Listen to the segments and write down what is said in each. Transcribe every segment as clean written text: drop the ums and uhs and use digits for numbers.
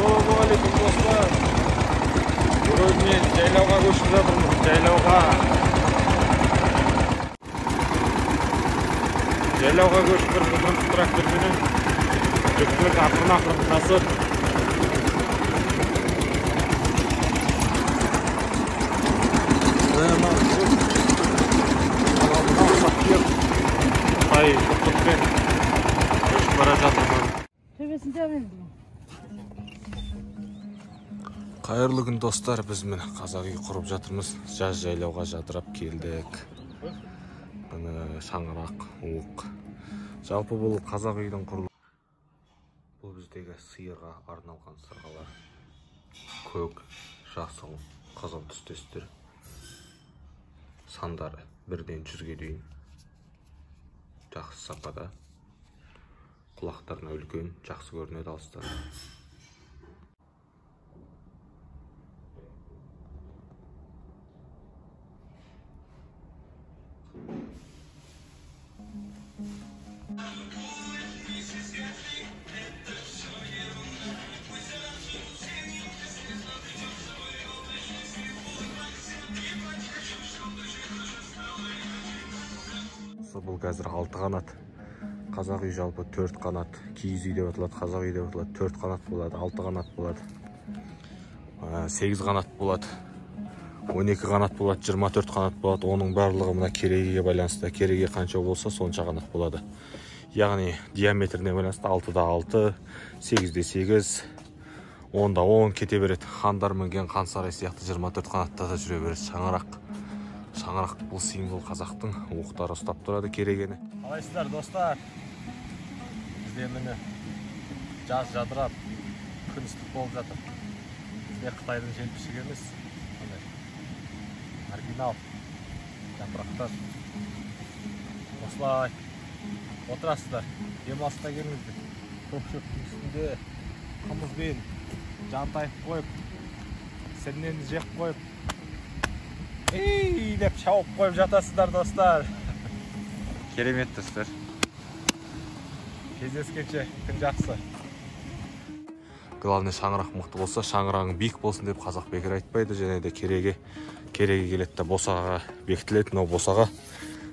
Ассалаумағалейкум достар. Бүгін мен жайлауға көшіп жатырмыз. Жайлауға. Жайлауға көшіп бара жатырмыз тракторменен. Жүктілік ақырын-ақырын тасып. Қытай тоқтықпен көшіп бара жатырмыз. Төбесінде енді. Қайырлы күн достар, біз міне қазақ үй құрып жатырмыз. Жаз жайлауға жадырап келдік. Міне шаңырақ, уық. Жалпы бұл қазақ үйдің құрылысы. Бұл біздегі сиырға арналған сырғалар. Көк, жасыл, қызыл түстестер. Сандары 1-ден 100-ге дейін. Жақсы сапада. Құлақтарына үлкен, жақсы көрінеді алыстан. Бұл қазір 6 қанат. Қазақ үй жалпы 4 қанат. Киіз үй деп аталады, қазақ үй деп аталады. 4 қанат болады, 6 қанат болады, 8 қанат болады, 12 қанат болады, 24 қанат болады. Оның барлығы мына керегеге байланысты. Кереге қанша болса, сонша қанат болады. Яғни диаметріне байланысты 6-да 6, 8-де 8, 10-да 10 кете береді. Хандар мінген хан сарай сияқты 24 қанатта да жүре береді. Шаңырақ. Шаңырақ бұл символ қазақтың, уықтары ұстап тұрады керегені. Қалайсыздар достар? Бізде міне жаз жадырап, күн ыстық болып жатыр. Бізде Қытайдың желпішігі емес, міне оригинал жапырақтар. Осылай отырасыздар, демалысқа келіңіздер. Көк шөптің үстінде қымызбен жантайып қойып, сірнені жеп қойып, ей деп шауып қойып жатасыздар достар. Керемет достар. Кездескенше, күн жақсы. Главное шаңырақ мықты болса, шаңырағың биік болсын деп қазақ бекер айтпайды. Және де кереге келеді де босағаға бекітіледі. Мынау босаға,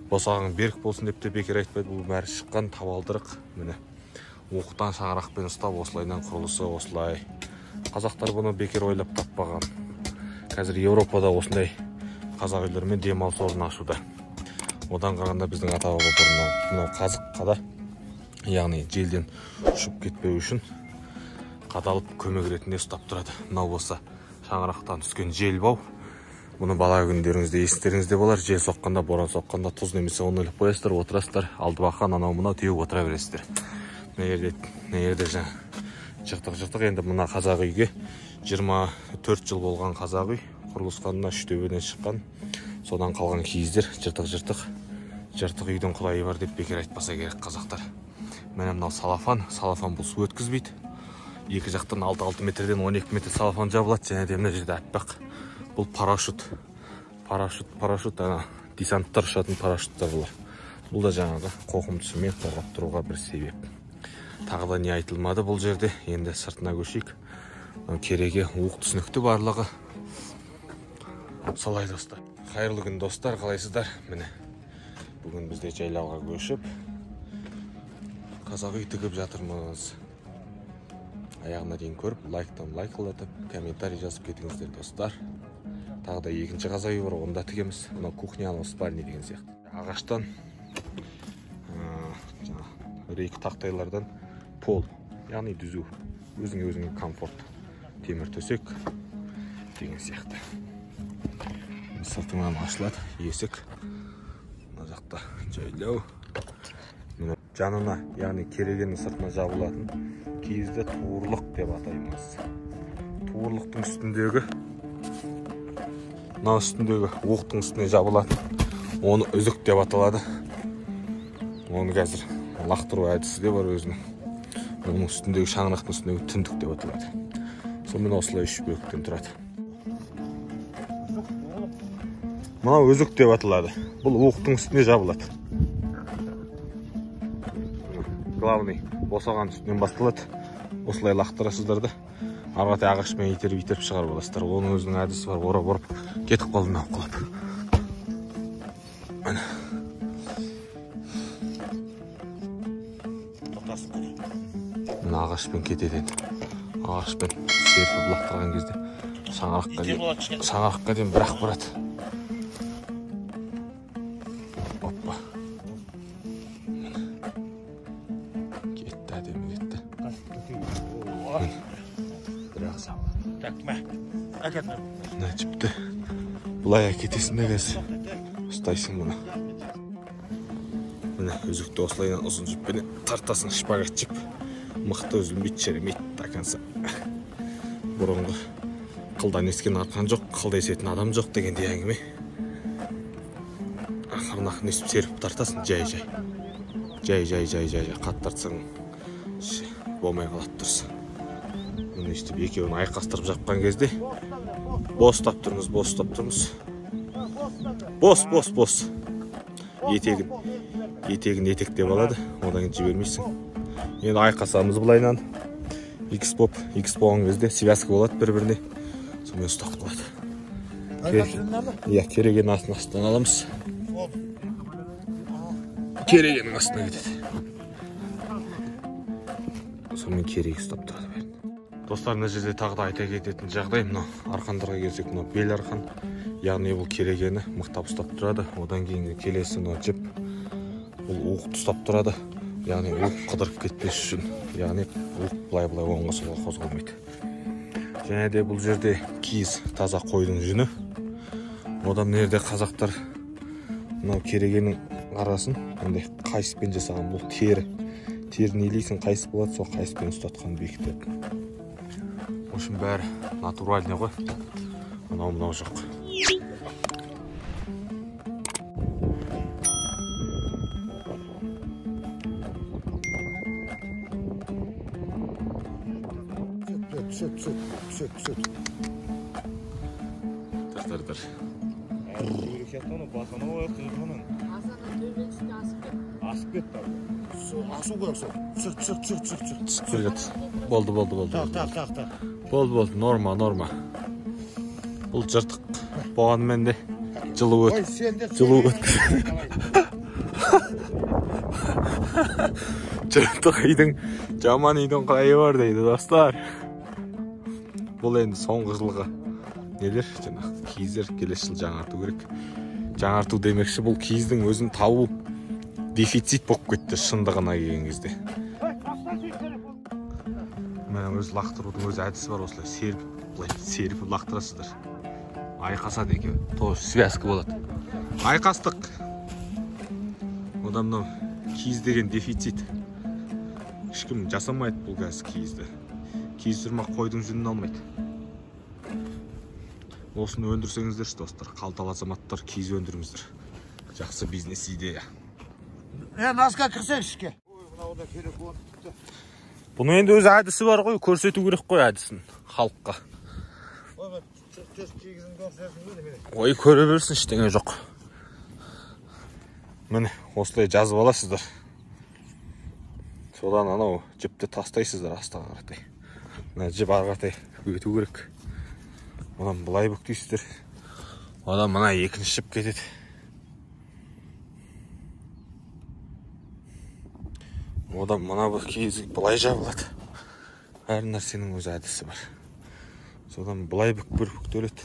босағаң берік болсын деп те бекер айтпайды. Бұл бәрі шыққан табалдырық. Міне уықтан шаңырақпен ұстап, осылайынан құрылысы осылай. Қазақтар бұны бекер ойлап таппаған. Қазір Еуропада осындай қазақ үйлерімен демалыс орны ашуда. Одан қарағанда біздің ата-баба бұрыннан мынау қазық қада, яғни желден ұшып кетпеу үшін қадалып көмек ретінде ұстап тұрады. Мынау болса шаңырақтан түскен желбау. Бұны бала күндеріңізде естеріңізде болар. Жел соққанда, боран соққанда тұз немесе ұн іліп қоясыздар, отырасыздар, алтыбақан анау мынау теуіп отыра бересіздер. Мына жерде жаңа жыртық-жыртық. Енді мына қазақ үйге 24 жыл болған қазақ үй құрылысқанына үш төбеден шыққан, содан қалған киіздер жыртық-жыртық. Жыртық үйдің құдайы бар деп бекер айтпаса керек қазақтар. Міне мынау салафан. Салафан бұл су өткізбейді. Екі жақтан 6-6 метрден 12 метр салафан жабылады. Және де мына жерде аппақ. Бұл парашют. Парашют, ана десанттар ұшатын парашюттар бұлар. Бұл да жаңағы қоқым түсімен қорғап тұруға бір себеп. Тағы да не айтылмады бұл жерде. Енді сыртына көшейік. Кереге, уық түсінікті барлығы. Солай достар. Қайырлы күн достар, қалайсыздар? Міне бүгін бізде жайлауға көшіп қазақ үй тігіп жатырмыз. Аяғына дейін көріп, лайктан лайклатып, комментарий жазып кетіңіздер достар. Тағы да екінші қазақ үй бар, оны да тігеміз. Мынау кухня, анау спальня деген сияқты. Ағаштан, рейк тақтайлардан пол, яғни түзу, өзіңе комфорт, темір төсек деген сияқты. Сыртыңнан ашылады есік. Мына жақта жайлау. Міне жанына, яғни керегенің сыртына жабылатын киізді туырлық деп атаймыз. Туырлықтың үстіндегі, мына үстіндегі уықтың үстіне жабылатын, оны үзік деп аталады. Оны қазір лақтыру әдісі де бар өзінің. Оның үстіндегі шаңырақтың үстіндегі түндік деп аталады. Сонымен осылай үш бөліктен тұрады. Мынау үзік деп аталады. Бұл уықтың үстіне жабылады. Главный босағаның үстінен басталады. Осылай лақтырасыздар да Ары қаратай ағашпен итеріп шығарып аласыздар. Оның өзінің әдісі бар, орап-орап кетіп қалды мынау құлап. Міне. Мына ағашпен кетеді енді. Ағашпен серпіп лақтырған кезде шаңыраққа дейін бір-ақ барады. Оппа. Кетті, әдемі кетті. Бірақ жабылады. Мына жіпті былай әкетесің де қазір ұстайсың мұны. Міне үзікті осылайынан ұзын жіппенен тартасың, шпагат жіп. Мықты үзілмейді, шірімейді до конца. Бұрынғы қылдан ескен арқан жоқ, қылда есетін адам жоқ дегендей әңгіме. Ақырын ақырын өстіп серпіп тартасың, жай-жай. Жай-жай, қатты тартсаң болмай қалады дұрыс. Міне өстіп екеуін айқастырып жапқан кезде бос ұстап тұрмыз, бос ұстап тұрмыз. Бос, бос, бос. Етегін етектеп алады, одан кейін жібермейсің. Енді айқасамыз былайынан. Икс боп, икс болған кезде связка болады бір-біріне. Сонымен ұстап қалады. Иә, керегенің астынан аламыз. Керегенің астына кетеді. Сонымен кереге ұстап тұрады бәрін. Достар, мына жерде тағы да айта кететін жағдай, мынау арқандарға келсек, мынау бел арқан, яғни бұл керегені мықтап ұстап тұрады. Одан кейінгі келесі мынау жіп, бұл уықты ұстап тұрады. Яғни уық қыдырып кетпес үшін, яғни уық былай-былай оңға солға қозғалмайды. Және де бұл жерде киіз, таза қойдың жүні. Одан мына жерде қазақтар мынау керегенің арасын мындай қайыспен жасаған, бұл тері. Теріні илейсің, қайыс болады, сол қайыспен ұстатқан бекітеді. В общем, бәрі натуральный ғой. Мынау жоқ. Түсет. Тұр. Асып кетті. Асу керек сол. Түсір. Түсіп келе жатыр. Болды. Так. Болды, норма. Бұл жыртық болғанымен де жылы өт. Жылы өткізеді. Жыртық үйдің, жаман үйдің қайы бар дейді достар. Бұл енді соңғы жылғы нелер, жаңағы киіздер, келесі жыл жаңарту керек. Жаңарту демекші, бұл киіздің өзін табу дефицит болып кетті шындығына келген кезде. Міне өз лақтырудың өз әдісі бар, осылай серпіп, былай серпіп лақтырасыздар. Айқасады екеуі, тоже связка болады. Айқастық. Одан мынау киіз деген дефицит. Ешкім жасамайды бұл қазір киізді. Киіз тұрмақ қойдың жүнін алмайды. Осыны өндірсеңіздерші достар, қалталы азаматтар, киіз өндіріңіздер. Жақсы бизнес идея. Наска кірсек ішке. Бұның енді өз әдісі бар ғой, көрсету керек қой әдісін халыққа. Ой, көре берсін, ештеңе жоқ. Міне, осылай жазып аласыздар. Содан анау жіпті тастайсыздар астыға қаратай. Мына жіп ары қаратай өту керек. Одан былай бүктейсіздер. Одан мына екінші жіп кетеді. Одан мына бір киіз былай жабылады. Әр нәрсенің өз әдісі бар. Содан былай бүк бір бүктеледі.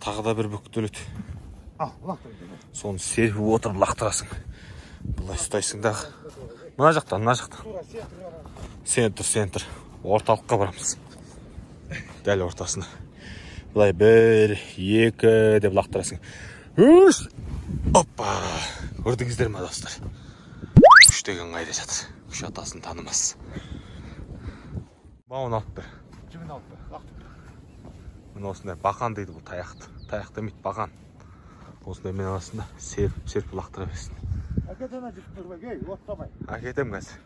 Тағы да бір бүктеледі. Соны серпіп отырып лақтырасың. Былай ұстайсың дағы. Мына жақтан, мына жақтан. Центр, центр. Орталыққа барамыз. Дәл ортасына. Былай 1, 2 деп лақтырасың. 3. Опа! Көрдіңіздер ме, достар? Күш деген қайда жатыр? Күш атасын танымас. Бауын алып бер. Жібін алып бер. Лақтыр. Міне осындай бақан дейді бұл таяқты. Таяқ демейді, бақан. Осындай мен арасында серпіп лақтыра берсін. Әкет ана жіпті Нұрбек, ей, оттамай. Әкетем қазір.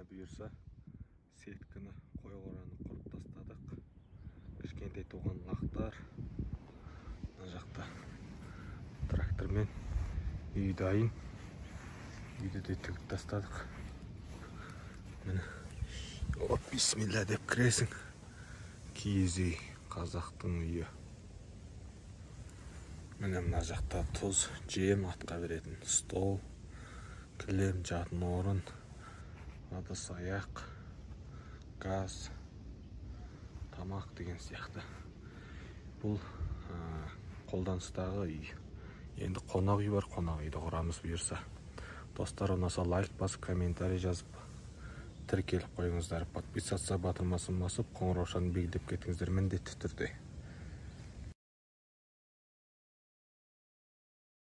Міне, бұйырса, сеткіні, қой қораны құрып тастадық. Кішкентай туған лақтар. Мына жақта трактормен үй дайын. Үйді де тігіп тастадық. Міне, оп, бисмилля деп кіресің. Киіз үй, қазақтың үйі. Міне, мына жақта тұз, жем, атқа беретін стол, кілем, жатын орын, ыдыс аяқ, газ, тамақ деген сияқты. Бұл қолданыстағы үй. Енді қонақ үй бар, қонақ үйді құрамыз бұйырса. Достар, ұнаса, лайк басып, комментарий жазып, тіркеліп қойыңыздар. Подписаться батырмасын басып, қоңыраушаны белгілеп кетіңіздер міндетті түрде.